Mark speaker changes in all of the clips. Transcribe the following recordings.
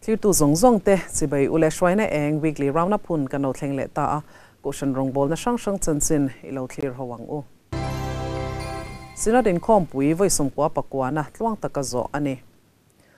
Speaker 1: Thirtu zawng zawng te chibai ule hruaina eng weekly round up hun kan lo thleng leh ta a, Kohhran rawngbawlna hrang hrang chanchin i lo thlir ho ang u. Synod inkhawmpui vawi sawmkua pakuana tluang taka zawh a ni.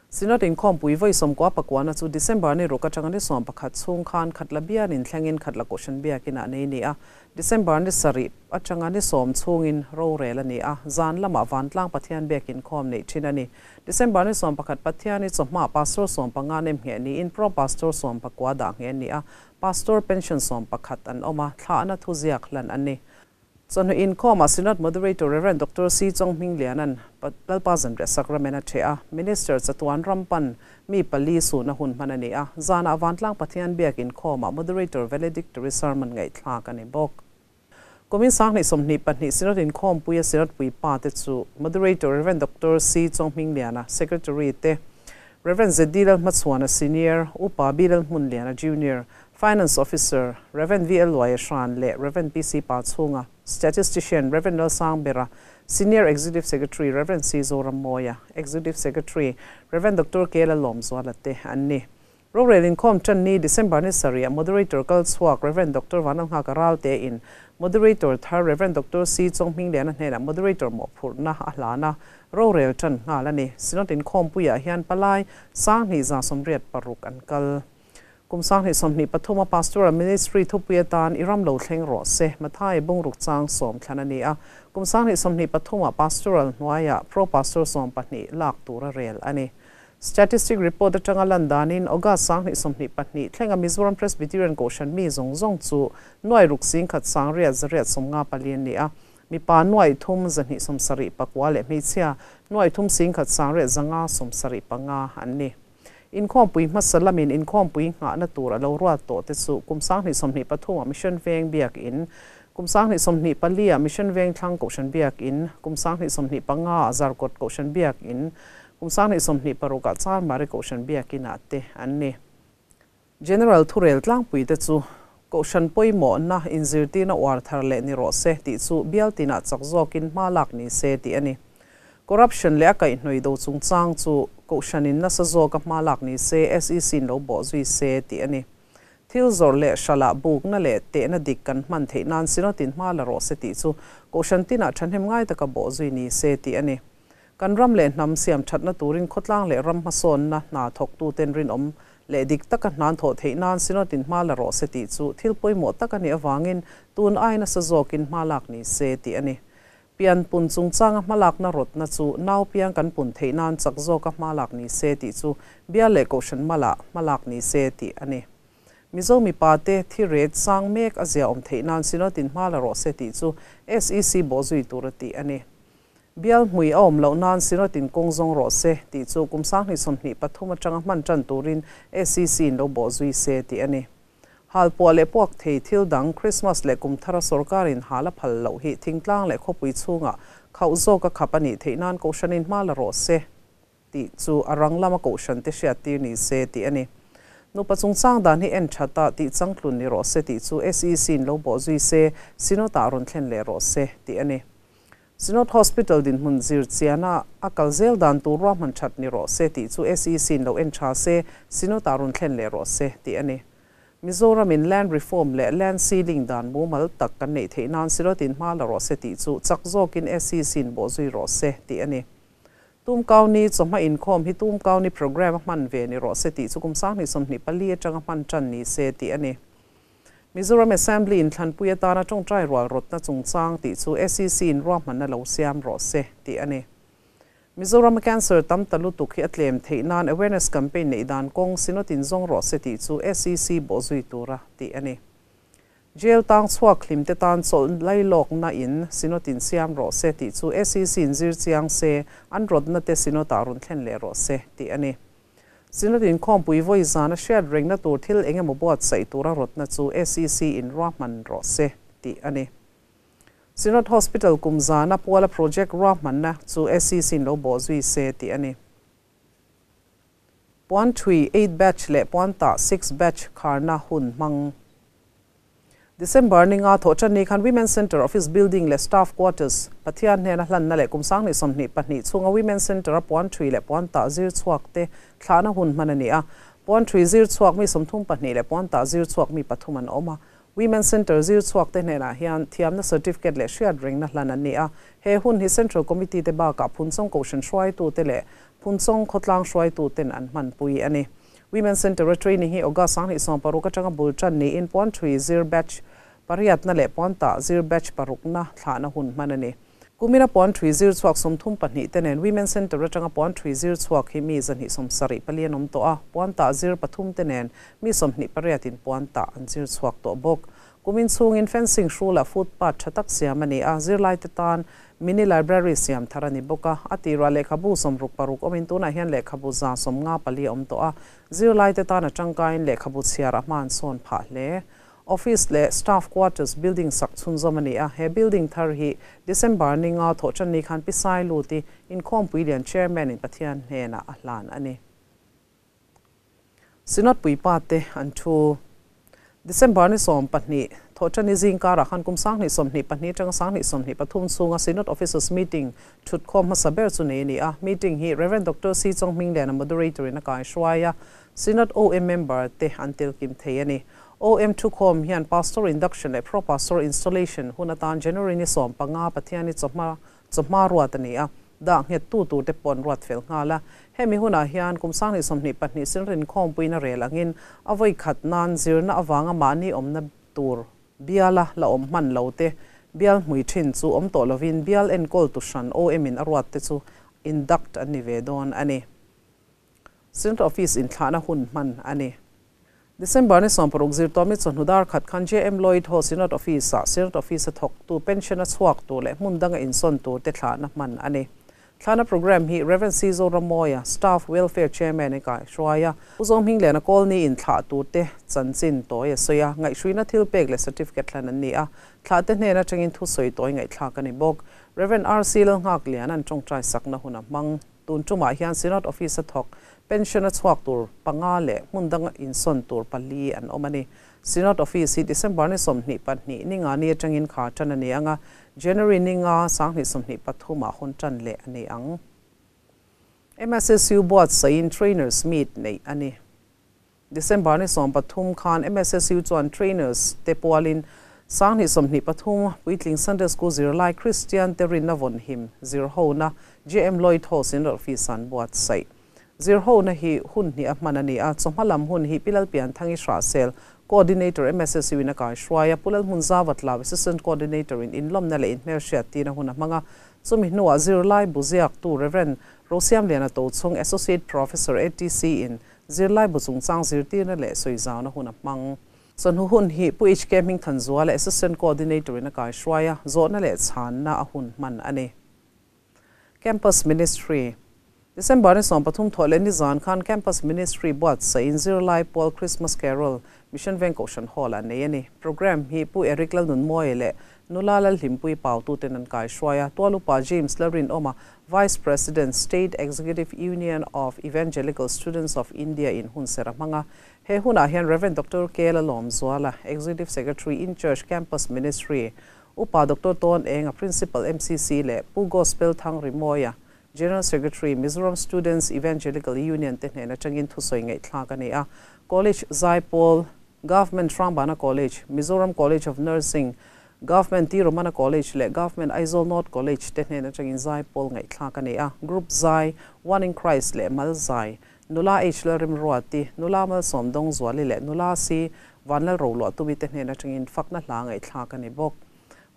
Speaker 1: Synod inkhawmpui vawi sawmkua pakuana chu December ni ruk atanga ni 11 chhung khan Khatla bialin thlengin Khatla Kohhran biakinah nei ni a, December ni sarih atanga ni sawm chhungin rorel a ni a, zan lamah Vantlang Pathian biak inkhawm neih thin a ni. December ni 11 Pathian hi chawhma Pastor 15 nem ngheh niin Pro Pastor 19 dah ngheh a ni a, Pastor pension 11 an awm a, thlahna thuziak hlan an ni. Chawhnu inkhawmah Synod Moderator Rev. Doctor C. Chong Hmingliana'n Lalpa Zanriah Sacrament a ṭheh a, Minister chatuan ram pan mi pali suhna hun hman a ni a, zanah Vantlang Pathian biak inkhawmah Moderator Valedictory Sermon ngaihthlak a ni bawk. Kumin 2022 Synod inkhawmpuia Synod puipa te chu Moderator Rev. Doctor C. Chong Hmingliana, Secretary te, Rev. ZD Lalhmachhuana, Senior, Upa B. Lalhmunliana, Junior, Finance Officer, Rev. VL Luaia Hran leh Rev. PC Pachhunga, Statistician, Rev. Lalsangbera, Senior Executive Secretary, Rev. C. Zorammawia, Executive Secretary, Rev. Doctor K. Lalawmzuala te an ni. Rorel inkhawm tan ni December ni sarih Moderator kal chhuak Rev. Doctor Vanlalnghaka Ralte in Moderator thar Rev. Doctor C. Chonghmingliana hnenah Moderator mawhphurhna a hlan a, rorel tan nghal a ni. Synod inkhawmpuiah hian palai 2186 an kal. Kum 2023 a Pastoral Ministry thupui atan i ram lo thleng rawh se, Mathai bungruk chang sawm thlan a ni a. Kum 2023 a Pastoral hnuaiah Pro Pastor 12 lak tur a rel a ni. Statistic report atanga lan danin August 2022 thlenga Mizoram Presbyterian Kohhran mi zawng zawng chu nuai ruk sing khat sang riat zariat sawmnga pali an ni a. Mipa nuai thum zahnih sawmsarih pakua leh hmeichhia nuai thum sing khat sang riat zanga sawmsarih panga an ni. Inkhawmpui hmasa lamin inkhawmpui nghahna tur a lo ruat tawh te chu kum 2023 a Mission Veng biak in, kum 2024 a Mission Veng thlang Kohhran biak in, kum 2025 a Zarkawt Kohhran biak in, kum 2026 a Charmari Kohhran biak inah te an ni. General thurel tlangpui te chu Kohhran pawimawhna inzirtirna uar thar leh ni rawh se tih chu bial tinah chak zawkin hma lak ni se tih a ni. Corruption leh a kaihhnawih do chungchang chu Kohhranin nasa zawka hma lak ni se SEC in lo bawh zui se tih a ni. Thil zawrh leh hralah bukna leh tehna dik kan hman theih nan Synod-in hma la rawh se tih chu Kohhran tinah thahnem ngai taka bawh zui ni se tih a ni. Kan ram leh hnam siam thatna turin khawtlang leh ram hmasawnna hna thawktuten rinawm leh dik taka hnan thawh theih nan Synod-in hma la rawh se tih chu thil pawimawh tak a nih avangin tun ai nasa zawkin hma lak ni se tih a ni. Pian pun chungchanga hma lakna rawtna chu nau piang kan pun theih nan chak zawka hma lak ni se tih chu bial leh kohhran malah hma lak ni se tih a ni. Mizo mipa te thi ret sang mek a zia awm theih nan Synod-in hma la rawh se tih chu SEC bawhzui tur a tih a ni. Bial hmui a awm loh nan Synod-in kawng zawng rawh se tih chu kum 2023 atanga hman tan turin SEC in lo bawhzui se tih a ni. Halpuah leh puak thei thil dang Christmas leh kum thara sorkarin hal a phal loh hi thingtlang leh khawpui chhungah khauh zawk a khap a nih theih nan Kohhranin hma la rawh se tih chu a rang lama Kohhran te hriattir ni se tih a ni. Nupa chungchang dan hi en that a tih changtlun ni rawh se tih chu SEC in lo bawhzui se Synod-ah rawn thlen leh rawh se tih a ni. Synod Hospital dinhmun zir chiana a kal zel dan tur ruahman that ni rawh se tih chu SEC in lo en tha se, Synod-ah rawn thlen leh rawh se tih a ni. Mizoramin Land Reform leh Land Ceiling dan mumal tak kan neih theih nan Synod-in hma la rawh se tih chu chak zawkin SEC in bawhzui rawh se tih a ni. Tumkau ni chawhma inkhawm hi Tumkau ni programme a hman ve ni rawh se tih chu kum 2024 atanga hman tan ni se tih a ni. Mizoram Assembly in thlanpui atana tawngtai rual rawtna chungchang tih chu SEC in ruahmanna lo siam rawh se tih a ni. Mizoram cancer tam ta lutuk hi a tlem theih nan awareness campaign neih dan kawng Synod-in zawng rawh se tih chu SEC bawhzui tura tih a ni. Jail tang chhuak hlim te tan chawlh lailawkna in Synod-in siam rawh se tih chu SEC in zir chiang se an rawtna te Synod-ah rawn thlen leh rawh se tih a ni. Synod inkhawmpui vawi zana hriat rengna tur thil eng emaw buatsaih tura rawtna chu SEC in ruahman rawh se tih a ni. Synod Hospital kum zana puala project ruahmanna chu SEC in lo bawhzui se tih a ni. Puan thui 8 batch leh puan tah 6 batch kharna hun hmang. December ni nga thawh tan ni khan Women's Center Office Building leh Staff Quarters Pathian hnena hlanna leh kum 2022 chhunga Women's Center a puan thui leh puan tah zir chhuak te thlahna hun hman a ni a. Puan ṭhui zir chhuak mi 32 leh puan tah zir chhuak mi pathum an awm a. Women Centre zir chhuak te hnenah hian thiamna certificate leh hriat rengna hlan an ni a. He hun hi Central Committee te bakah Phunchawng Kohhran hruaitute leh Phunchawng khawtlang hruaituten an hmanpui a ni. Women Centre-a training hi August 2016 atanga bul tan niin puan ṭhui zir batch pariatna leh puan tah zir batch parukna thlahna hun hman a ni. Kumina puan ṭhui zir chhuak 32 te nen Women Centre atanga puan ṭhui zir chhuak hi mi 174 an awm tawh a, puan tah zir pathum te nen mi 28 in puan tah an zir chhuak tawh bawk. Kumin chhungin fencing hrulah footpath tha tak siam a ni a, zirlaite tan mini library siam thar a ni bawk a. A tirah lehkhabu 66 awmin tunah hian lehkhabu 154 a awm tawh a, zirlaite tan a tangkaiin lehkhabu chhiar a hman sawn phah hle. Office leh staff quarters building sak chhunzawm a ni a, he building thar hi December ni nga thawhtan ni khan Pisai Luti inkhawmpui lian chairman in Pathian hnenah a hlan a ni. Synod puipa te an thu. December ni 12 thawhtan ni zingkarah khan kum 2022 atanga 2023 chhunga Synod Officers Meeting thutkhawm hmasa ber chu nei a ni a. Meeting hi Rev. Doctor C. Chonghmingliana moderator in a kai hruai a, Synod OM member te an telkim thei a ni. OM thukhawm hian Pastor Induction leh Pro Pastor Installation hun atan January ni 15 Pathian-i chawhma chawhma ruat a ni a, dah nghet tu tur te pawh an ruat fel nghal a. Hemi hunah hian kum 2022 Synod inkhawmpuiin a rel angin a vawi khat nan zirna avanga mahni awmna tur biala la awm hman lo te bial hmui thin chu awm tawh lovin bial enkawl tu hran OM in a ruat te chu induct an ni ve dawn a ni. Synod Office inthlahna hun hman a ni. December ni 16 zirtawmi chawhnu dar khat khan JM Lloyd Hall Synod Office-ah Synod Office-a thawktu pension-a chhuak tur leh hmun danga insawn tur te thlahna hman a ni. Thlahna programme hi Rev. C. Zoramawia, Staff Welfare Chairman-i kaihruai a, Pu Zohmingliana Kawlni inthlah tur te chanchin tawi a sawi a, ngaihhruina thil pek leh certificate hlan an ni a, thlah te hnen atangin thusawi tawi ngaihthlak a ni bawk. Rev. RC Lalnghakliana'n tawngtai sakna hun a hmang. Tun tumah hian Synod Office-a thawk pension-a chhuak tur panga leh hmun danga insawn tur pali an awm a ni. Synod Office hi December ni 22 ni nga ni atangin khar tan a ni ang a, January ni nga 2023 ah hawn tan leh a ni ang. MSSU buatsaihin Trainers Meet neih a ni. December ni 13 khan MSSU chuan Trainers te pualin 2023 Puitling Sunday School zirlai Kristian te rinna vawn him zirhona JM Lloyd Hall Synod Office an buatsaih. Zirhona hi hun hnih a hman a ni a, chawhma lam hun hi Pi Lalpianthangi Hrahsel, Coordinator MSSU in a kaihruai a, Pu Lalhmunzawatlau Assistant Coordinator in inlawmna leh inhmelhriat tina hun a hmang a, chumi hnuah zirlai buziaktu Rev. Rosiamliana Tochhung Associate Professor ATC in Zirlai bu chungchang zirtirna leh sawizauna hun a hmang. Chawhnu hun hi Pu HK Hmingthanzuala Assistant Coordinator in a kaihruai a, zawhna leh chhanna a hun hman a ni. Campus Ministry, December ni 13 thawh leh nizan khan Campus Ministry buatsaihin zirlai pawl Christmas Carol Mission Veng Kohhran Hall ah nei a ni. Programme hi Pu Eric Lalnunmawia leh Nula Lalhlimpui Paututen an kaihruai a, Tualupa James Lalrinawma Vice President, State Executive Union of Evangelical Students of India in hun ser a hmang a. He hunah hian Rev. Doctor K. Lalawmzuala, Executive Secretary in Church Campus Ministry, Upa Doctor Tawn Enga, Principal MCC leh Pu Gospel Thang Rimawia, General Secretary, Mizoram Students Evangelical Union te hnen atangin thusawi ngaihthlak a ni a. College Zaipawl, Government Hrambana College, Mizoram College of Nursing, Government T Romana College leh Government Aizawl North College te hnen atangin zai pawl ngaihthlak a ni a. Group zai, One in Christ leh Mal zai, Nula H Lalrimruati, Nula Malsawm Dawngzuali leh Nula C Vanlalroluah Tumi te hnen atangin fakna hla ngaihthlak a ni bawk.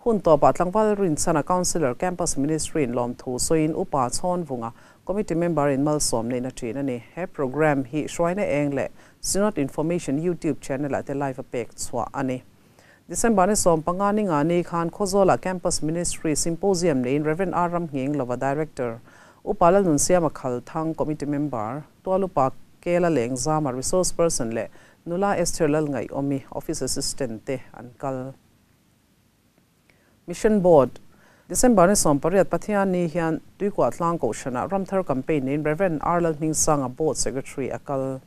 Speaker 1: Hun tawpah tlangval Rinchana Councillor Campus Ministry in lawmthu sawiin Upa Chhawnvunga Committee member in malsawm neihna thin a ni. He programme hi hruaina eng leh Synod Information YouTube channel ah te live a pek chhuah a ni. December ni 15 ni nga ni khan Khawzawlah Campus Ministry Symposium neiin Rev. R. Ramnghenglova Director, Upa Lalnunsiama Khalthang Committee Member, Tualupa Kela Lengzama Resource Person leh Nula Esther Lalngaihawmi Office Assistant te an kal. Mission Board, December ni 18 Pathian ni hian Tuikuah Tlang Kohhranah Ramthar Campaign neiin Rev. R. Lalhmingsanga Board Secretary a kal.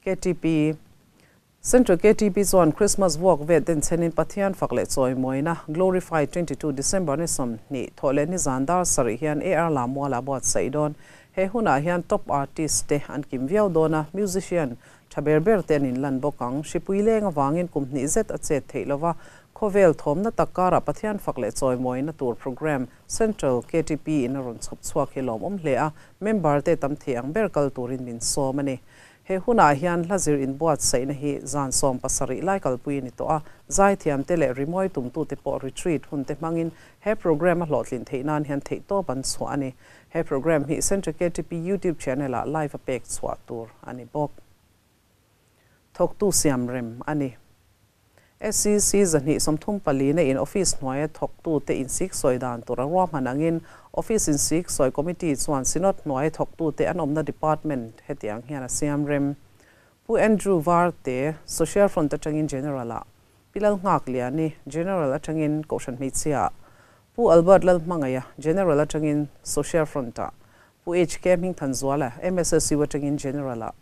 Speaker 1: KTP, Central KTP chuan Christmas vuak vet den chenin Pathian fak leh chawimawina Glorify 22 December ni 20 thawh leh ni zan dar sarih hian AR Lamuala buatsaih dawn. He hunah hian top artist te an kim viau dawn a, musician tha ber ber te an inlan bawk ang. Hripui leng avangin kum hnih zet a chet theih lova, khawvel thawmna tak karah Pathian fak leh chawimawina tur programme Central ktp in a rawn chhawp chhuak hi lawmawm hle a, member te tam thei ang ber kal turin min sawm a ni. He hunah hian hla zir inbuatsaihna hi zan 17 lai kalpui a ni tawh a, zaithiamte leh rimawi tumtute pawh retreat hunte hmangin he programme a hlawhtlin theih nan hian theihtawp an chhuah a ni. He programme hi Central ktp YouTube channel-ah live a pek chhuah tur a ni bawk. Thawktu siamrem a ni. SEC 234 na in office hnuaia thawktute insiksawi dan tur a ruahman angin Office Insiksawi Committee chuan Synod hnuaia thawktute an awmna Department hetiang hian a siam rem. Pu Andrew Varte, Social Front atangin General-ah, Pi Lalnghakliani, General atangin Kohhran Hmeichhia-ah, Pu Albert Lalhmangaia, General atangin Social Front-ah, Pu HK Hmingthanzuala, MSSU atangin General-ah,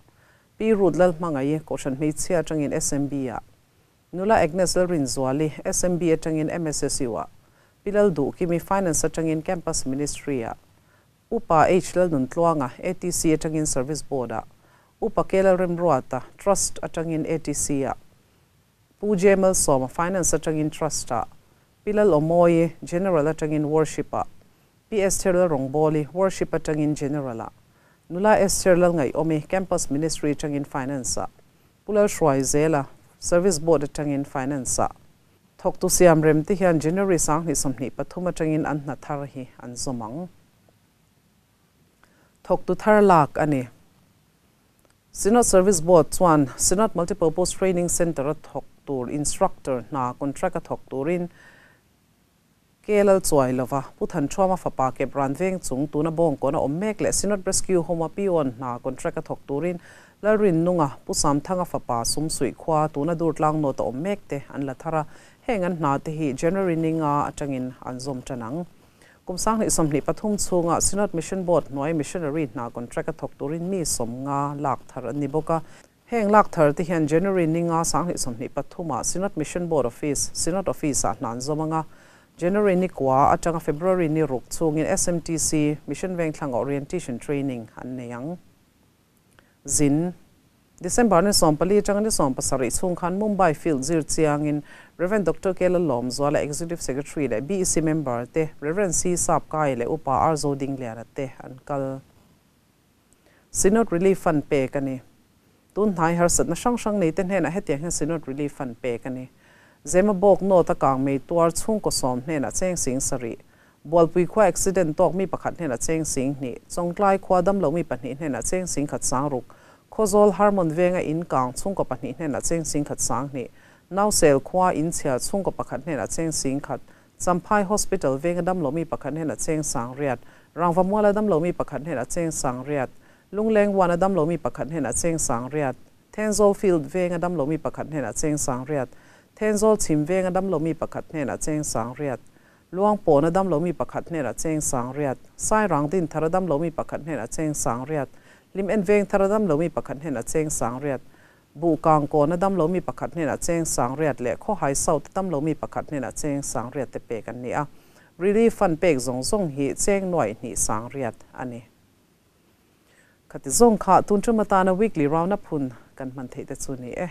Speaker 1: Pi Ruth Lalhmangaih, Kohhran Hmeichhia atangin SMB-ah, Nula Agnes Lalrinzuali, SMB atangin MSSU-ah, Pi Lalduhkimi, Finance atangin Campus Ministry-ah, Upa H Lalnuntluanga, ATC atangin Service Board-ah, Upa K Lalremruata, Trust atangin ATC-ah, Pu J Malsawma, Finance atangin Trust-ah, Pi Lalawmawi, General atangin Worship-ah, Pi Esther Lalrawngbawli, Worship atangin General-ah, Nula Esther Lalngaihawmi, Campus Ministry atangin Finance-ah, Pu Lalhruaizela, Service Board atangin Finance-ah. Thawktu siam rem te hian January 2023 atangin an hna thar hi an zawm ang. Thawktu thar lak a ni. Synod Service Board chuan Synod Multipurpose Training Centre-a thawk tur instructor hna contract-a thawk turin Ke lal chuai lova Pu Thanṭhuama fapa Kepran veng chung tuna bawngkawn a awm mek leh Synod Rescue Home-a peon hna contract a thawk turin Lalrinnunga Pu Samthanga fapa Sumsuih khua tuna Durtlang North a awm mek te an la thar a, heng an hna te hi January ni nga atangin an zawm tan ang. Kum 2023 chhunga Synod Mission Board hnuai missionary hna contract a thawk turin mi 50 lak thar an ni bawk a. Heng lak thar te hian January ni nga 2023 ah Synod Mission Board Office, Synod Office ah hna an zawm anga, January ni kua atanga February ni ruk chungin SMTC, Mission Vengthlang Orientation Training an nei ang. Zin, December ni 14 atanga ni 17 chhung khan Mumbai Field zir chiangin Rev. Doctor K Lalawmzuala Executive Secretary leh BEC member te Rev. C Sapkai leh Upa R Zodingliana te an kal. Synod Relief Fund pek a ni. Tun hnai harsatna hrang hrang nei te hnenah hetiang hian Synod Relief Fund pek a ni. Zema bawk nawt a kang mei tuar chhungkaw 10 hnenah cheng 7000, Bualpui khua accident tawk mi pakhat hnenah cheng 2000, Chawngtlai khua damlo mi pahnih hnenah cheng 1060, Khawzawl Harmon venga in kang chhungkaw pahnih hnenah cheng 1020, Nausel khua in chhia chhungkaw pakhat hnenah cheng 10,000, Champhai Hospital venga damlo mi pakhat hnenah cheng 800, Rangva muala damlo mi pakhat hnenah cheng 800, Lungleng wana damlo mi pakhat hnenah cheng 800, Thenzawl Field venga damlo mi pakhat hnenah cheng 800, Thenzawl chhim venga damlo mi pakhat hnenah cheng 800, Luang pawna damlo mi pakhat hnenah cheng 800, Sairang din thara damlo mi pakhat hnenah cheng 800, Lim en veng thara damlo mi pakhat hnenah cheng 800, Bu kang kawna damlo mi pakhat hnenah cheng 800 leh Khawhai South damlo mi pakhat hnenah cheng 800 te pek an ni a. Relief Fund pek zawng zawng hi cheng 2,800 a ni. Khati zawng kha tun tum atana weekly round up hun kan hman theih te chu ni e.